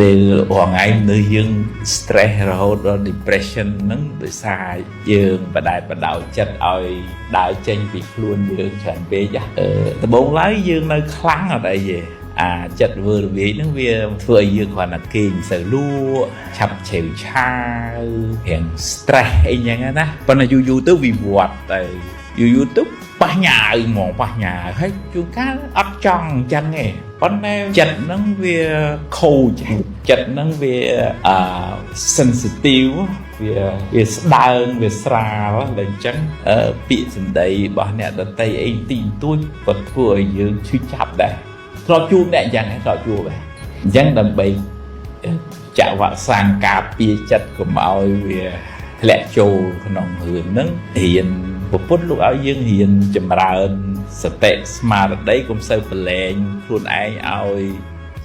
ដែលរាល់ថ្ងៃមនុស្សយើង stress រហូតដល់ depression ហ្នឹងដោយសារយើងបដែតបដោយចិត្តឲ្យដើរចេញពីខ្លួនយើងច្រើនពេកអឺដំបូងឡើយយើងនៅខ្លាំងអត់អីទេអាចិត្តវើរវាយហ្នឹងវាធ្វើឲ្យយើងគ្រាន់តែគេងមិនសូវលក់ឆាប់ឆេវឆាវរៀង stress អីចឹងណាប៉ុន្តែយូរយូរទៅវិវត្តទៅយូរយូរទៅប៉ះញ៉ាវហ្មងប៉ះញ៉ាវហើយជួនកាលអត់ចង់អញ្ចឹងទេប៉ុន្តែចិត្តហ្នឹងវាខូចចិត្តហ្នឹងវាអឺ sensitive វាវាស្ដើងវាស្រាលដល់អញ្ចឹងអឺពាក្យសម្ដីរបស់អ្នកដតីអីទីបន្តួចក៏ធ្វើឲ្យយើងឈឺចាប់ដែរធ្លាប់ជួបអ្នកអញ្ចឹងធ្លាប់ជួបដែរអញ្ចឹងដើម្បីចាក់វ៉ាក់សាំងការពារចិត្តកុំឲ្យវាធ្លាក់ចូលក្នុងរឿងហ្នឹងរៀនពុទ្ធលោកឲ្យយើងរៀនចម្រើនសតិស្មារតីកុំសូវប្រឡែងខ្លួនឯងឲ្យ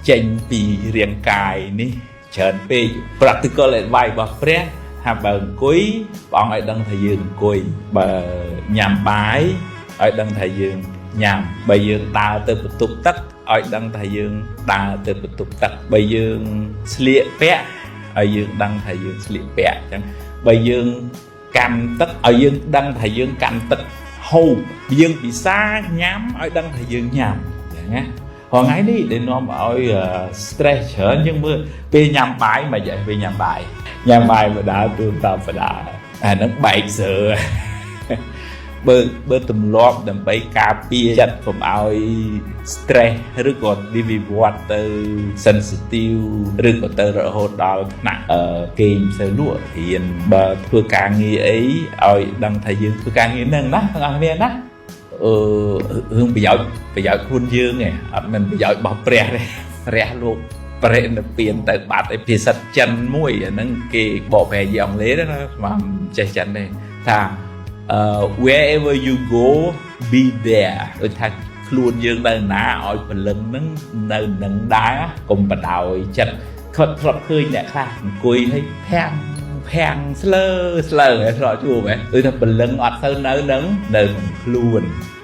ចេញពីរាងកាយនេះច្រើនពេក practical advice របស់ព្រះថាបើអង្គុយព្រះអង្គឲ្យដឹងថាយើងអង្គុយបើញ៉ាំបាយឲ្យដឹងថាយើងញ៉ាំបើយើងដើរទៅបន្ទប់ទឹកឲ្យដឹងថាយើងដើរទៅបន្ទប់ទឹកបើយើងស្លៀកពាក់ឲ្យយើងដឹងថាយើងស្លៀកពាក់អញ្ចឹងបើយើងកាន់ទឹកឲ្យយើងដឹងថាយើងកាន់ទឹកហូបយើងពិសាញ៉ាំឲ្យដឹងថាយើងញ៉ាំអញ្ចឹងណារាល់ថ្ងៃនេះដែលនាំឲ្យ stress ច្រើនយើងមើលពេលញ៉ាំបាយមិនយ៉ាងពេលញ៉ាំបាយញ៉ាំបាយបដាទូតាមបដាអាហ្នឹងបែកសើបើបើទម្លាប់ដើម្បីការពារចិត្តកុំឲ្យ stress ឬក៏វិវត្តទៅ sensitive ឬក៏ទៅរហូតដល់ថ្នាក់គេងមិនសូវលក់រៀនបើធ្វើការងារអីឲ្យដឹងថាយើងធ្វើការងារហ្នឹងណាទាំងអស់គ្នាណាអឺរឿងប្រយោជន៍ប្រយោជន៍ខ្លួនយើងឯងអត់មែនប្រយោជន៍របស់ព្រះទេព្រះលោក បរិនិព្វានទៅបាត់ឯភាសាចិនមួយអាហ្នឹងគេបកប្រែជាអង់គ្លេសណាស្មានចេះចិនទេថាអឺ wherever you go, be there ដូចថាខ្លួនយើងនៅណាឲ្យព្រលឹងហ្នឹងនៅនឹងដែរកុំបដោយចិត្តគាត់ធ្លាប់ឃើញអ្នកខ្លះអង្គុយឲ្យភាំងភាំងស្លើស្លើហើយធ្លាប់ជួបហ៎ដូចថាព្រលឹងអត់ទៅនៅនឹងនៅក្នុងខ្លួន។